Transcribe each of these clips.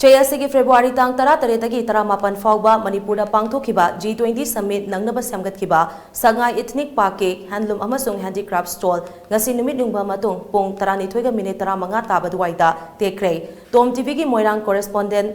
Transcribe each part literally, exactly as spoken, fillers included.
ꯆꯍꯤ ꯑꯁꯤꯒꯤ ꯐꯦꯕ꯭ꯔꯨꯋꯥꯔꯤ ꯇꯥꯡ ꯇꯔꯥꯇꯔꯦꯠꯇꯒꯤ ꯇꯔꯥꯃꯥꯄꯟ ꯐꯥꯎꯕ ꯃꯅꯤꯄꯨꯔꯗ ꯄꯥꯡꯊꯣꯛꯈꯤꯕ G twenty Summit ꯅꯪꯅꯕ ꯁꯦꯝꯒꯠꯈꯤꯕ ꯁꯉꯥꯏ Ethnic Parkꯀꯤ Handloom ꯑꯃꯁꯨꯡ Handicraft Stall ꯉꯁꯤ ꯅꯨꯃꯤꯠ ꯌꯨꯡꯕ ꯃꯇꯨꯡ ꯄꯨꯡ ꯇꯔꯥꯅꯤꯊꯣꯏꯒ ꯃꯤꯅꯤꯠ ꯇꯔꯥꯃꯉꯥ ꯇꯥꯕ ꯑꯗꯨꯋꯥꯏꯗ ꯇꯦꯛꯈ꯭ꯔꯦ꯫ ꯇꯣꯝ ꯇꯤꯚꯤꯒꯤ ꯃꯣꯏꯔꯥꯡ correspondent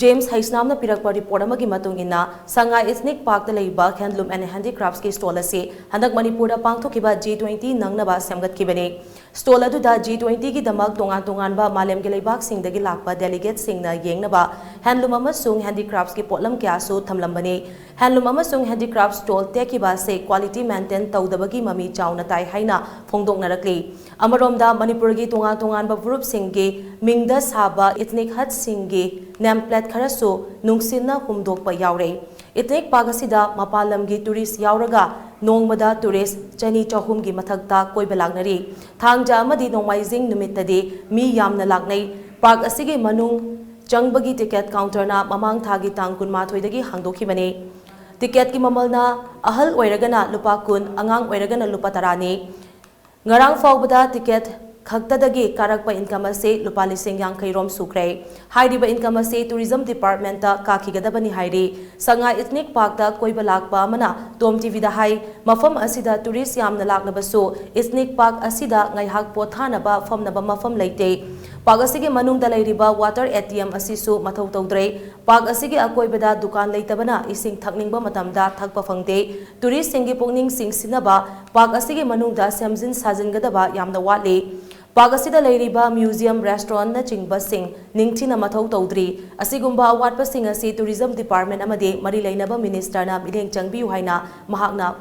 James ꯍꯩꯁꯅꯥꯝꯅ ꯄꯤꯔꯛꯄ report ꯑꯃꯒꯤ ꯃꯇꯨꯡ ꯏꯟꯅ, ꯁꯉꯥꯏ Ethnic Parkꯇ ꯂꯩꯕ Handloom and Handicraftsꯀꯤ stall ꯑꯁꯤ ꯍꯟꯗꯛ ꯃꯅꯤꯄꯨꯔꯗ ꯄꯥꯡꯊꯣꯛꯈꯤꯕ G twenty ꯅꯪꯅꯕ ꯁꯦꯝꯒꯠꯈꯤꯕꯅꯤ꯫ Stall ꯑꯗꯨꯗ G twentyꯒꯤꯗꯃꯛ ꯇꯣꯉꯥꯟ ꯇꯣꯉꯥꯟꯕ ꯃꯥꯂꯦꯝꯒꯤ ꯂꯩꯕꯥꯛꯁꯤꯡꯗꯒꯤ ꯂꯥꯛꯄ delegateꯁꯤꯡꯅ ꯌꯦꯡꯅꯕ handloom ꯑꯃꯁꯨꯡ handicraftsꯀꯤ ꯄꯣꯠꯂꯝ ꯀꯌꯥꯁꯨ ꯊꯝꯂꯝꯕꯅꯤ꯫ Handloom ꯑꯃꯁꯨꯡ handicraft stall ꯇꯦꯛꯈꯤꯕ ꯑꯁꯤ quality maintain ꯇꯧꯗꯕꯒꯤ ꯃꯃꯤ ꯆꯥꯎꯅ ꯇꯥꯏ ꯍꯥꯏꯅ ꯐꯣꯡꯗꯣꯛꯅꯔꯛꯂꯤ꯫ ꯑꯃꯔꯣꯝꯗ, ꯃꯅꯤꯄꯨꯔꯒꯤ ꯇꯣꯉꯥꯟ ꯇꯣꯉꯥꯟꯕ groupꯁꯤꯡꯒꯤ ꯃꯤꯡꯗ ꯁꯥꯕ ethnic hutꯁꯤꯡꯒꯤ name plate ꯈꯔꯁꯨ ꯅꯨꯡꯁꯤꯠꯅ ꯍꯨꯝꯗꯣꯛꯄ ꯌꯥꯎꯔꯦ꯫ Ethnic Park ꯑꯁꯤꯗ ꯃꯄꯥꯟ ꯂꯝꯒꯤ tourist ꯌꯥꯎꯔꯒ ꯅꯣꯡꯃꯗ tourist ꯆꯅꯤ ꯆꯍꯨꯝꯒꯤ ꯃꯊꯛꯇ ꯀꯣꯏꯕ ꯂꯥꯛꯅꯔꯤ꯫ ꯊꯥꯡꯖ ꯑꯃꯗꯤ ꯅꯣꯡꯃꯥꯏꯖꯤꯡ ꯅꯨꯃꯤꯠꯇꯗꯤ ꯃꯤ ꯌꯥꯝꯅ ꯂꯥꯛꯅꯩ꯫ Park ꯑꯁꯤꯒꯤ ꯃꯅꯨꯡ ꯆꯪꯕꯒꯤ ticket counterꯅ ꯃꯃꯥꯡ ꯊꯥꯒꯤ ꯇꯥꯡ ꯀꯨꯟꯃꯥꯊꯣꯏꯗꯒꯤ ꯍꯥꯡꯗꯣꯛꯈꯤꯕꯅꯤ꯫ Ticketꯀꯤ ꯃꯃꯜꯅ ꯑꯍꯜ ꯑꯣꯏꯔꯒꯅ ꯂꯨꯄꯥ ꯀꯨꯟ, ꯑꯉꯥꯡ ꯑꯣꯏꯔꯒꯅ ꯂꯨꯄꯥ ꯇꯔꯥꯅꯤ꯫ ꯉꯔꯥꯡ ꯐꯥꯎꯕꯗ ticket ꯈꯛꯇꯗꯒꯤ ꯀꯥꯔꯛꯄ income ꯑꯁꯤ ꯂꯨꯄꯥ ꯂꯤꯁꯤꯡ ꯌꯥꯡꯈꯩ ꯔꯣꯝ ꯁꯨꯈ꯭ꯔꯦ꯫ ꯍꯥꯏꯔꯤꯕ income ꯑꯁꯤ Tourism Departmentꯇ ꯀꯥꯈꯤꯒꯗꯕꯅꯤ ꯍꯥꯏꯔꯤ꯫ ꯁꯉꯥꯏ Ethnic Parkꯇ ꯀꯣꯏꯕ ꯂꯥꯛꯄ ꯑꯃꯅ ꯇꯣꯝ ꯇꯤꯚꯤꯗ ꯍꯥꯏ, ꯃꯐꯝ ꯑꯁꯤꯗ tourist ꯌꯥꯝꯅ ꯂꯥꯛꯂꯕꯁꯨ Ethnic Park ꯑꯁꯤꯗ ꯉꯥꯏꯍꯥꯛ ꯄꯣꯊꯥꯅꯕ ꯐꯝꯅꯕ ꯃꯐꯝ ꯂꯩꯇꯦ꯫ Park ꯑꯁꯤꯒꯤ ꯃꯅꯨꯡꯗ ꯂꯩꯔꯤꯕ water ATM ꯑꯁꯤꯁꯨ ꯃꯊꯧ ꯇꯧꯗ꯭ꯔꯦ꯫ Park ꯑꯁꯤꯒꯤ ꯑꯀꯣꯏꯕꯗ ꯗꯨꯀꯥꯟ ꯂꯩꯇꯕꯅ ꯏꯁꯤꯡ ꯊꯛꯅꯤꯡꯕ ꯃꯇꯝꯗ ꯊꯛꯄ ꯐꯪꯗꯦ꯫ Touristꯁꯤꯡꯒꯤ ꯄꯨꯛꯅꯤꯡ ꯆꯤꯡꯁꯤꯟꯅꯕ park ꯑꯁꯤꯒꯤ ꯃꯅꯨꯡꯗ ꯁꯦꯝꯖꯤꯟ ꯁꯥꯖꯤꯟꯒꯗꯕ ꯌꯥꯝꯅ ꯋꯥꯠꯂꯤ꯫ Park ꯑꯁꯤꯗ ꯂꯩꯔꯤꯕ museum, restaurantꯅꯆꯤꯡꯕꯁꯤꯡ ꯅꯤꯡꯊꯤꯅ ꯃꯊꯧ ꯇꯧꯗ꯭ꯔꯤ꯫ ꯑꯁꯤꯒꯨꯝꯕ ꯑꯋꯥꯠꯄꯁꯤꯡ ꯑꯁꯤ Tourism Department ꯑꯃꯗꯤ ꯃꯔꯤ ꯂꯩꯅꯕ ministerꯅ ꯃꯤꯠꯌꯦꯡ ꯆꯪꯕꯤꯌꯨ ꯍꯥꯏꯅ ꯃꯍꯥꯛꯅ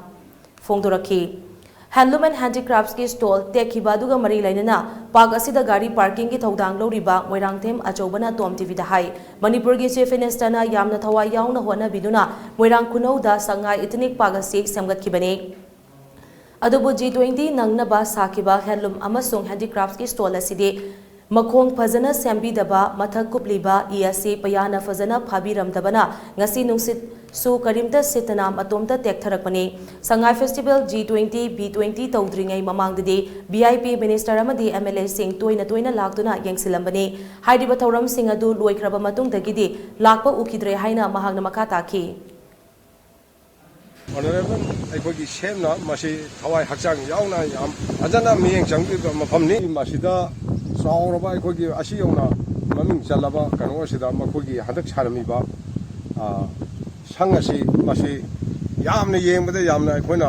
ꯐꯣꯡꯗꯣꯔꯛꯈꯤ꯫ Handloom and Handicraftsꯀꯤ stall ꯇꯦꯛꯈꯤꯕ ꯑꯗꯨꯒ ꯃꯔꯤ ꯂꯩꯅꯅ park ꯑꯁꯤꯗ ꯒꯥꯔꯤ parkingꯒꯤ ꯊꯧꯗꯥꯡ ꯂꯧꯔꯤꯕ ꯃꯣꯏꯔꯥꯡꯊꯦꯝ ꯑꯆꯧꯕꯅ ꯇꯣꯝ ꯇꯤꯚꯤꯗ ꯍꯥꯏ, ꯃꯅꯤꯄꯨꯔꯒꯤ Chief Ministerꯅ ꯌꯥꯝꯅ ꯊꯋꯥꯏ ꯌꯥꯎꯅ ꯍꯣꯠꯅꯕꯤꯗꯨꯅ ꯃꯣꯏꯔꯥꯡ ꯈꯨꯅꯧꯗ ꯁꯉꯥꯏ Ethnic Park ꯑꯁꯤ ꯁꯦꯝꯒꯠꯈꯤꯕꯅꯤ꯫ ꯑꯗꯨꯕꯨ G twenty ꯅꯪꯅꯕ ꯁꯥꯈꯤꯕ handloom ꯑꯃꯁꯨꯡ handicraftsꯀꯤ stall ꯑꯁꯤꯗꯤ ꯃꯈꯣꯡ ꯐꯖꯅ ꯁꯦꯝꯕꯤꯗꯕ, ꯃꯊꯛ ꯀꯨꯞꯂꯤꯕ ꯏ ꯑꯁꯤ ꯄꯩꯌꯥꯅ ꯐꯖꯅ ꯐꯥꯕꯤꯔꯝꯗꯕꯅ ꯉꯁꯤ ꯅꯨꯡꯁꯤꯠ ꯁꯨ ꯀꯔꯤꯝꯇ ꯁꯤꯠꯇꯅ ꯃꯇꯣꯝꯇ ꯇꯦꯛꯊꯔꯛꯄꯅꯤ꯫ Sangai festival G twenty, B twenty ꯇꯧꯗ꯭ꯔꯤꯉꯩ ꯃꯃꯥꯡꯗꯗꯤ ꯚꯤ ꯑꯥꯏ ꯄꯤ ꯃꯤꯅꯤꯁꯇꯔ ꯑꯃꯗꯤ ꯑꯦꯝ ꯑꯦꯜ ꯑꯦꯁꯤꯡ ꯇꯣꯏꯅ ꯇꯣꯏꯅ ꯂꯥꯛꯇꯨꯅ ꯌꯦꯡꯁꯤꯜꯂꯝꯕꯅꯤ꯫ ꯍꯥꯏꯔꯤꯕ ꯊꯧꯔꯝꯁꯤꯡ ꯑꯗꯨ ꯂꯣꯏꯈ꯭ꯔꯕ ꯃꯇꯨꯡꯗꯒꯤꯗꯤ ꯂꯥꯛꯄ ꯎꯈꯤꯗ꯭ꯔꯦ ꯍꯥꯏꯅ ꯃꯍꯥꯛꯅ ꯃꯈꯥ ꯇꯥꯈꯤ꯫ ꯑꯣꯅꯔꯦꯕꯜ ꯑꯩꯈꯣꯏꯒꯤ ꯁꯦꯝꯅ ꯃꯁꯤ ꯊꯋꯥꯏ ꯍꯛꯆꯥꯡ ꯌꯥꯎꯅ ꯌꯥꯝ ꯐꯖꯅ ꯃꯤꯠꯌꯦꯡ ꯆꯪꯕꯤꯕ ꯃꯐꯝꯅꯤ꯫ ꯃꯁꯤꯗ ꯆꯥꯎꯔꯕ ꯑꯩꯈꯣꯏꯒꯤ ꯑꯁꯤ ꯌꯧꯅ ꯃꯃꯤꯡ ꯆꯜꯂꯕ ꯀꯩꯅꯣ ꯑꯁꯤꯗ ꯃꯈꯣꯏꯒꯤ ꯍꯟꯗꯛ ꯁꯥꯔꯝꯃꯤꯕ, ꯑ, ꯁꯪ ꯑꯁꯤ, ꯃꯁꯤ ꯌꯥꯝꯅ ꯌꯦꯡꯕꯗ ꯌꯥꯝꯅ ꯑꯩꯈꯣꯏꯅ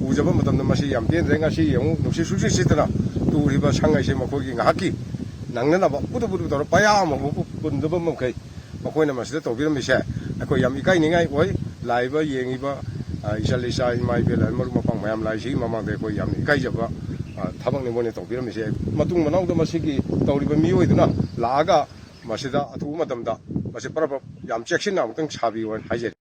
ꯎꯖꯕ ꯃꯇꯝꯗ ꯃꯁꯤ ꯌꯥꯝ ꯄꯦꯟꯗ꯭ꯔꯦ꯫ ꯉꯁꯤ ꯌꯦꯡꯉꯨ, ꯅꯨꯡꯁꯤꯠ ꯁꯨꯡꯁꯤꯠ ꯁꯤꯠꯇꯅ ꯇꯨꯔꯤꯕ ꯁꯪ ꯑꯁꯤ ꯃꯈꯣꯏꯒꯤ ꯉꯥꯏꯍꯥꯛꯀꯤ ꯅꯪꯅꯅꯕ ꯄꯨꯗꯨ ꯄꯨꯗꯨ ꯇꯧꯔ ꯄꯌꯥ ꯑꯃꯕꯨ ꯄꯨꯟꯗꯕ ꯃꯈꯩ ꯃꯈꯣꯏꯅ ꯃꯁꯤꯗ ꯇꯧꯕꯤꯔꯝꯃꯤꯁꯦ ꯑꯩꯈꯣꯏ ꯌꯥꯝ ꯏꯀꯥꯏꯅꯤꯡꯉꯥꯏ ꯑꯣꯏ꯫ ꯂꯥꯛꯏꯕ ꯌꯦꯡꯉꯤꯕ, ꯑ, ꯏꯆꯜ ꯏꯆꯥ, ꯏꯃꯥ ꯏꯕꯦꯜ, ꯃꯔꯨꯞ ꯃꯄꯥꯡ ꯃꯌꯥꯝ ꯂꯥꯛꯏꯁꯤꯒꯤ ꯃꯃꯥꯡꯗ ꯑꯩꯈꯣꯏ ꯌꯥꯝꯅ ꯏꯀꯥꯏꯖꯕ, ꯑ, ꯊꯕꯛꯅꯤ ꯃꯣꯏꯅ ꯇꯧꯕꯤꯔꯝꯃꯤꯁꯦ꯫ ꯃꯇꯨꯡ ꯃꯅꯥꯎꯗ ꯃꯁꯤꯒꯤ ꯇꯧꯔꯤꯕ ꯃꯤꯑꯣꯏꯗꯨꯅ ꯂꯥꯛꯑꯒ ꯃꯁꯤꯗ ꯑꯊꯨꯕ ꯃꯇꯝꯗ ꯃꯁꯤ ꯄꯔꯞ ꯄꯔꯞ ꯌꯥꯝ ꯆꯦꯛꯁꯤꯟꯅ ꯑꯃꯨꯛꯇꯪ ꯁꯥꯕꯤꯌꯣ ꯍꯥꯏꯅ ꯍꯥꯏꯖꯔꯤ꯫